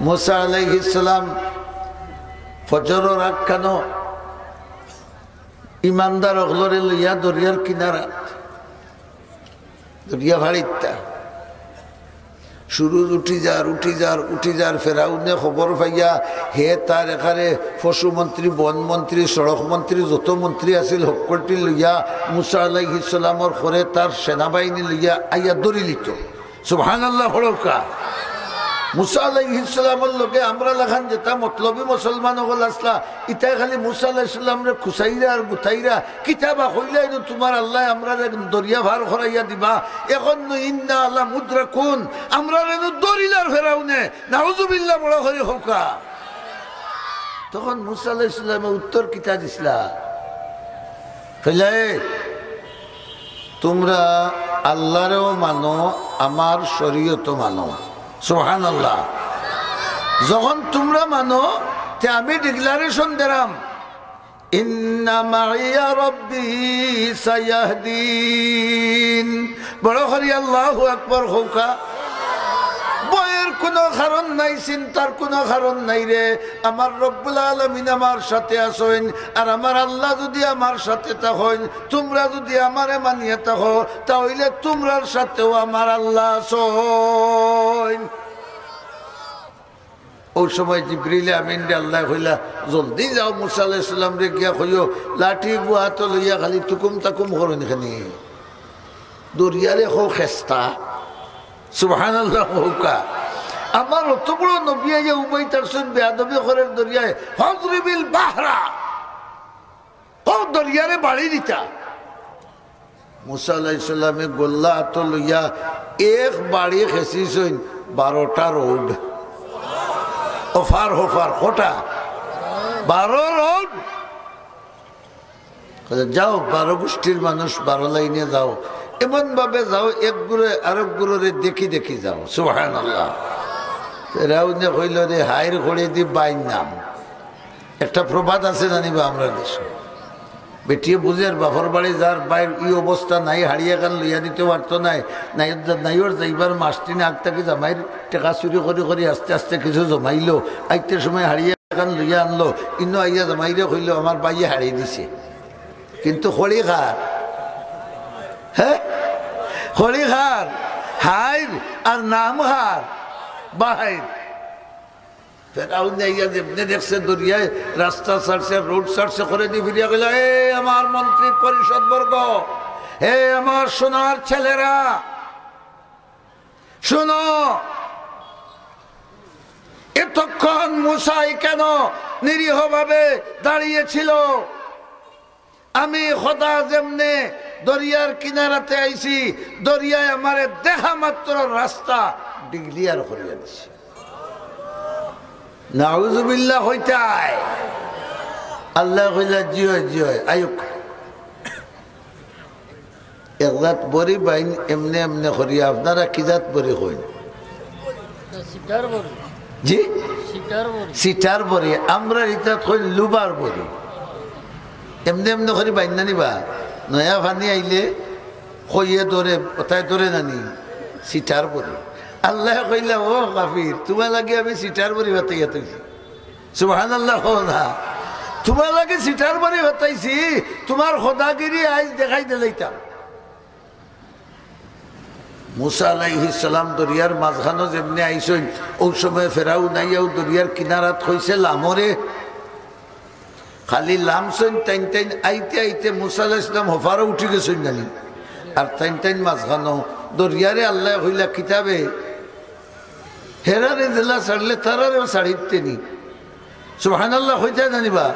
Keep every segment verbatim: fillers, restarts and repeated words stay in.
মুসা আলাইহিস সালাম ফজরর আগখানো ইমানদার অকলরে লইয়া দরিয়ার কিনারাত, দরিয়া ফাড়িতা। সুরুজ উঠি যার, উঠি যার, উঠি যার। ফেরাউনে খবর পাইয়া হে তার এখানে পশু মন্ত্রী, বন মন্ত্রী, সড়ক মন্ত্রী, যত মন্ত্রী আছিল, হক্কলটি লইয়া মুসা আলাইহিস সালামর ঘরে তার সেনাবাহিনী লইয়া আইয়া ধরিলিত। সুবহানাল্লাহ পড়উক্কা। মুসা আলাইহিস সালামর লগে আমরা লাখান যেতা মতলবি মুসলমান অকল আছলা, ইতায় খালি মুসা আলাইহিস সালামরে খুসাইরা আর গুতাইরা, কিতাবা কইলা ইনো তুমার আল্লায় আমরারে দরিয়া পার করাইয়া দিবা, এখন নু ইন্না লামুদরাকুন, আমরারে নু ধরিলার ফেরাউনে, নাউজুবিল্লাহ বড় করি কউক্কা। তখন মুসা আলাইহিস সালামে উত্তর কিতা দিছলা? কইলা, "এ, তুমরা আল্লারেও মানো, আমার শরীয়তও মানো।" সুবহানাল্লাহ। যখন তুমরা মানো, তে আমি declaration দেরাম, "ইন্না মাইয়া রব্বি সায়াহদিন।" বড় করি আল্লাহু আকবার কউক্কা। ভয়র কুনু কারণ নাই, চিন্তার কুনু কারণ নাই রে। আমার রব্বুল আলামিন আমার সাথে আছইন, আর আমার আল্লাহ যুদি আমার সাথে থাকইন, তুমরা যুদি আমারে মানিয়া থাকো, তা অইলে তুমরার সাথেও আমার আল্লাহ আছইন। অউ সময় জিবরিল আমিনরে আল্লায় কইলা, "জলদি যাও, মুসা আলাইহিস সালামরে গিয়া কইও, লাঠি গুয়াত লইয়া খালি তুকুম তাকুম করইন খানি। দরিয়ারে কও খেস্তা।" সুবহানাল্লাহ কউক্কা। আমার অত বড় নবী আইয়া উবাই থাকছইন, বেয়াদবি করের দরিয়ায়, "ফাদরিবিল বাহরা।" কও দরিয়ারে বাড়ি দিতা। মুসা আলাইহিস সালামে গল্লা আতো লইয়া এক বাড়ি খেছিছইন, বারোটা রোড। ওফার হোফার কটা? বারো রোড। কইলা, "যাও, বারো গুষ্টির মানুষ বারো লাইনে যাও, এমন ভাবে যাও, এক গুরে আরক গুররে দেখি দেখি যাও।" সুবহানাল্লাহ। ফেরাউনে কইল, "রে, হাইর করি দি বাইর নাম।" একটা প্রবাদ আছে জানি বা আমরার দেশো, বেটিয়ে বুঝের, বাপর বাড়ি যার বাইর ই অবস্থা নাই, হাড়ি এখান লইয়া দিতে পারতো নায়, নাই, নাইওর যাইবার মাস তিন আগ থাকি জামাইর টেকা চুরি করি করি আস্তে আস্তে কিছু জমাইলো, আইতে সময় হাড়ি এখান লইয়া আনলো, ইনো আইয়া জামাইরে কইলো, "আমার বাইয়ে হাড়ি দিছে।" কিন্তু খড়ি কার? হ্যাঁ, খড়ি কার? হাইর। আর নাম কার? বাইর। ফেরাউন আইয়া যেমনে দেখছে দরিয়ায় রাস্তা ছাড়ছে, রোড ছাড়ছে, করে দি ফিরিয়া কইলা, "এ আমার মন্ত্রী পরিষদবর্গ, এ আমার সোনার ছেলেরা, শোনো, এতক্ষণ মুসা এখানো নিরীহভাবে দাঁড়িয়েছিল, আমি খোদা যেমনে দরিয়ার কিনারাতে আইছি, দরিয়ায় আমারে দেখা মাত্র রাস্তা ডিগলিয়ার করিয়া দিছে।" নাউজুবিল্লাহ কইতায়। আল্লায় কইলা, "জি অয়, জি অয়, আউক।" এক জাত বড়ি বাইন এমনে এমনে করিয়া, আপনারা কি জাত বড়ি কইন? সিটার বড়ি। জি? সিটার বড়ি। সিটার বড়ি। আমরার ইতাত কইন লুবার বড়ি। এমনে এমনে করি বাইন না নিবা। নয়া পানি আইলে কইয়ে ধরে, ওতায় ধরে না নি? সিটার বড়ি। আল্লায় কইলা, "ও কাফির, তুমার লাগি আমি সিটার বড়ি বাতাইয়া থইছি।" সুবহানাল্লাহ কও না। তুমার লাগি সিটার বড়ি বাতাইছি, তুমার খোদাগিরি আইজ দেখাই দিলাইতাম। মুসা আলাইহিস সালাম দরিয়ার মাঝখানো যেমনে আইছইন, অউ সময় ফেরাউন আইয়াও দরিয়ার কিনারাত কইছে, "লামরে।" খালি লামছইন, তাইন তাইন আইতে আইতে মুসা আলাইহিস সালাম হফারো উঠি গেছইন জানি, আর তাইন তাইন মাঝখানো। দরিয়ারে আল্লায় কইলা কিতাবে, হেরারে জেলা ছাড়লে তারারেও ছাড়ি দিতে নি। সুবহানাল্লাহ কইতায় জানি বা।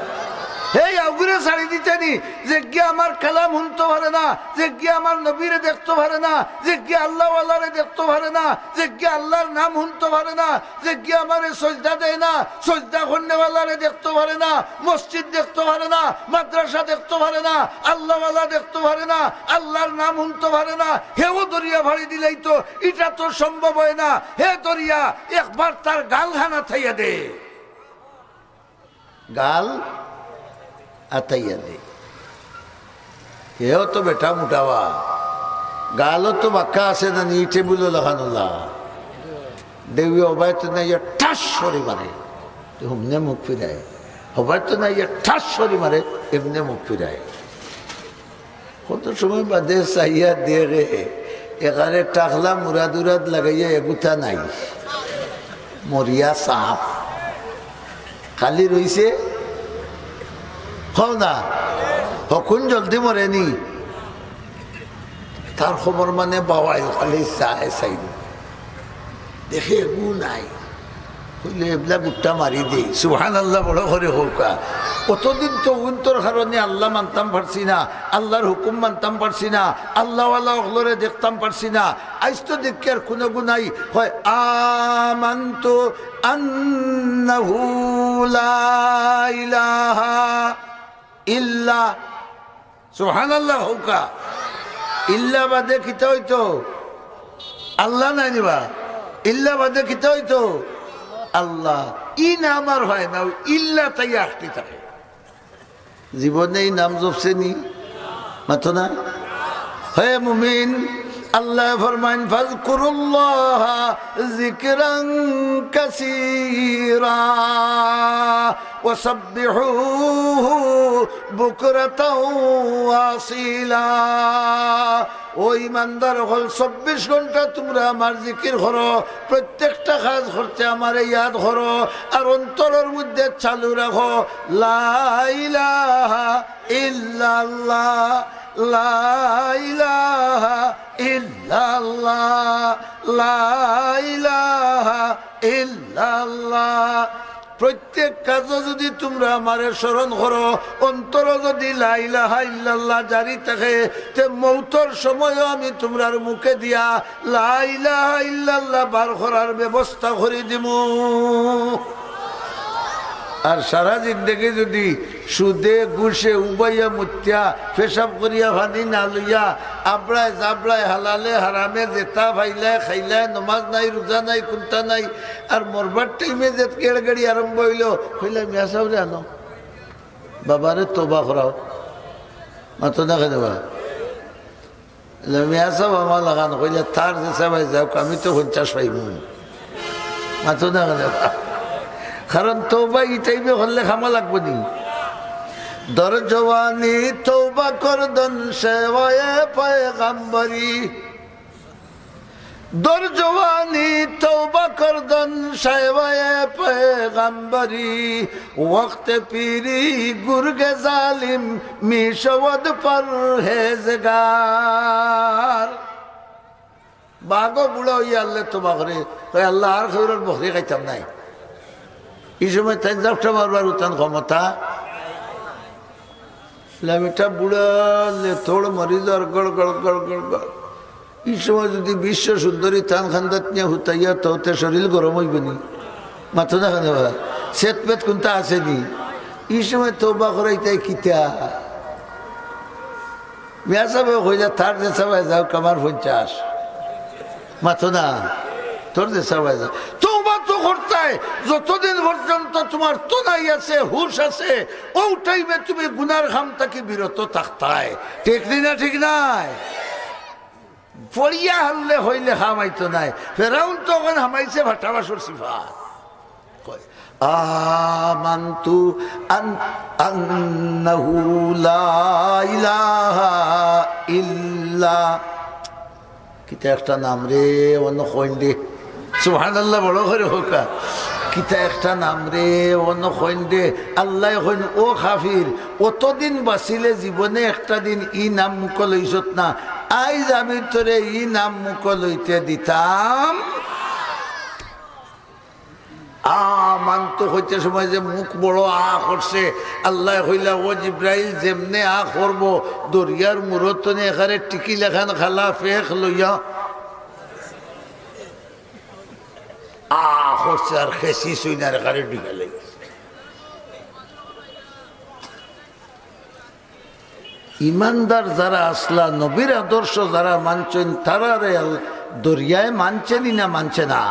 হে আউগুরে ছাড়ি দিতে নি, যেগিয়ে আমার কালাম হুনতো পারে না, যেগিয়ে আমার নবীরে দেখতো পারে না, যেগিয়ে আল্লাহওয়ালারে দেখতো পারে না, যেগিয়ে আল্লাহর নাম হুনতো পারে না, যেগিয়ে আমারে সজদা দেয় না, সজদা করনেওয়ালারে দেখতো পারে না, মসজিদ দেখতো পারে না, মাদ্রাসা দেখতো পারে না, আল্লাহওয়ালা দেখতো পারে না, আল্লাহর নাম হুনতো পারে না, হেও দরিয়া ফাড়ি দিলাইতো। ইটা তো সম্ভব অয় না। হে দরিয়া, একবার তার গালখান আতাইয়া দে। গাল আতাইয়া দে। হেও তো বেটা মুটা বা, গালও তো বাক্কা আছে না নি, টেবুলো লাখানোলা। ঢেউয়ে হবায়তো নাইয়া ঠাস করি মারে, তে হুমনে মুখ ফিরায়। হবায়তো নাইয়া ঠাস করি মারে, এমনে মুখ ফিরায়। কত সময় বাদে চাইয়া দেখে, এখানে টাকলা মুরাদ উরাদ লাগাইয়া এগুতা নাই, মরিয়া সাফ। খালি রইছে, কও না, হকুন জলদি মরেনি। তার খবর মানে বাওয়াইল, খালি চায় চাই। দেখে এগু নাই। কইলে, "এবলা গুট্টা মারি দেই।" সুবহানাল্লাহ, বড় করি কউক্কা। অতদিন তো অন্তর কারণে আল্লাহ মানতাম পারছি না, আল্লাহর হুকুম মানতাম পারছি না, আল্লাহওয়ালা অকলরে দেখতাম পারছি না। আইজ তো দেখি আর কুনু গু নাই। কয়, "আমানতু আন্নাহু লা ইলাহা ইল্লা।" সুবহানাল্লাহ কউক্কা। ইল্লা বাদে কিতা অইতো? আল্লাহ নায় নি বা? ইল্লা বাদে কিতা অইতো? আল্লাহ। ই নাম আর হয় না, অউ ইল্লা তাই আটকি থাকে। জীবনে ই নাম জপছে নি? মাতো না? হে মুমিন, আল্লায় ফরমাইন, "ফাজকুরুল্লাহা যিকরান কাসীরা ওয়া সাব্বিহুহু বুকরাতাও ওয়া আসীলা।" ও ইমানদার অকল, চব্বিশ ঘন্টা তুমরা আমার জিকির করো, প্রত্যেকটা কাজ করতে আমারে ইয়াদ করো, আর অন্তরর মধ্যে চালু রাখো, লা ইলাহা ইল্লাল্লাহ, লা ইলাহা ইল্লাল্লাহ, লা ইলাহা ইল্লাল্লাহ। প্রত্যেক কাজো যুদি তুমরা আমারে স্মরণ করো, অন্তরো যুদি লা ইলাহা ইল্লাল্লাহ জারি থাকে, তে মউতর সময়ও আমি তুমরার মুখে দিয়া লা ইলাহা ইল্লাল্লাহ বার করার ব্যবস্থা করি দিমু। আর সারা জিন্দেগি যুদি সুদে ঘুষে উবাইয়া মুতিয়া, পেশাব করিয়া পানি না লইয়া, আবড়ায় জাবড়ায় হালালে হারামে যেতা পাইলায় খাইলায়, নমাজ নাই, রোজা নাই, কুন্তা নাই, আর মরবার টাইমে যে গেড়গেড়ি আরম্ভ অইলো, কইলা, "মিয়া সাবরে আনো, বাবারে তওবা করাও।" মাতো না কেনে বা? "মিয়া সাব আমার লাখান।" কইলা, "তার যে সাবাই যাউক, আমি তো পঞ্চাশ পাইমু।" মাতো না কেনে বা? কারণ তওবা ই টাইমে করলে কামো লাগবো নি। দর জওয়ানি তওবা করদন শেওয়ায়ে পয়গাম্বরি। দর জওয়ানি তওবা করদন শেওয়ায়ে পয়গাম্বরি, ওয়াক্তে পিরি গুরগে জালিম মিশওয়াদ পরহেজগার। বাগো বুড়া অইয়া আল্লায় তওবা করে, কয়, "আল্লাহ, আর খেউরর বকরি খাইতাম নায়।" ই সময় তাইন জাপটা মারবার উতান ক্ষমতা। লামিটা বুড়া লেথড় মারি যার গড় গড় গড় গড় গড়। ই সময় যুদি বিশ্ব সুন্দরী তান খান্দাত নিয়া হুতাইয়া তো তে শরীর গরম অইবো নি? মাতো না কেনে বা? সেত পেত কুন্তা আছে নি? ই সময় তওবা করাইতায় কিতা? মিয়া সাবে কইলা, "তার যে সাবাই যাউক, আমার পঞ্চাশ।" মাতো না, তোর যে সাবাই যাউক। তওবা তো করতায়, যতদিন পর্যন্ত তুমার তনাই আছে, হুশ আছে, অউ টাইমে তুমি গুনার কাম থাকি বিরত থাকতায়। ঠিক নি না? ঠিক নায়? পড়িয়া হারলে অইলে কাম আইতো নায়। ফেরাউন তো অখন হামাইছে ফাটা বাঁশর সিফাত। কয়, "আমানতু আন-, আন্নাহু লা ইলাহা ইল্লা।" কিতা একটা নাম রে, অনো কইন দে। সুবহানাল্লাহ, বড় করি কউক্কা। কিতা একটা নাম রে, অনো কইন দে। আল্লায় কইন, "ও কাফির, অতদিন বাঁচিলে জীবনে একটা দিন ই নাম মুখো লইছত না, আইজ আমি তোরে ই নাম মুখো লইতে দিতাম।" আমানতু কইতে সময় যে মুখ বড় আ করছে, আল্লায় কইলা, "ও জিব্রাইল, যেমনে আ করবো, দরিয়ার মুরত থনে এখানে টিকিল এখান খালা ফেক লইয়া আ করছে, আর খেসি সুইনার এখানে ঢুকালে।" ইমানদার যারা আছলা, নবীর আদর্শ যারা মানছইন, তারারে আল-, দরিয়ায় মানছে নি না মানছে না?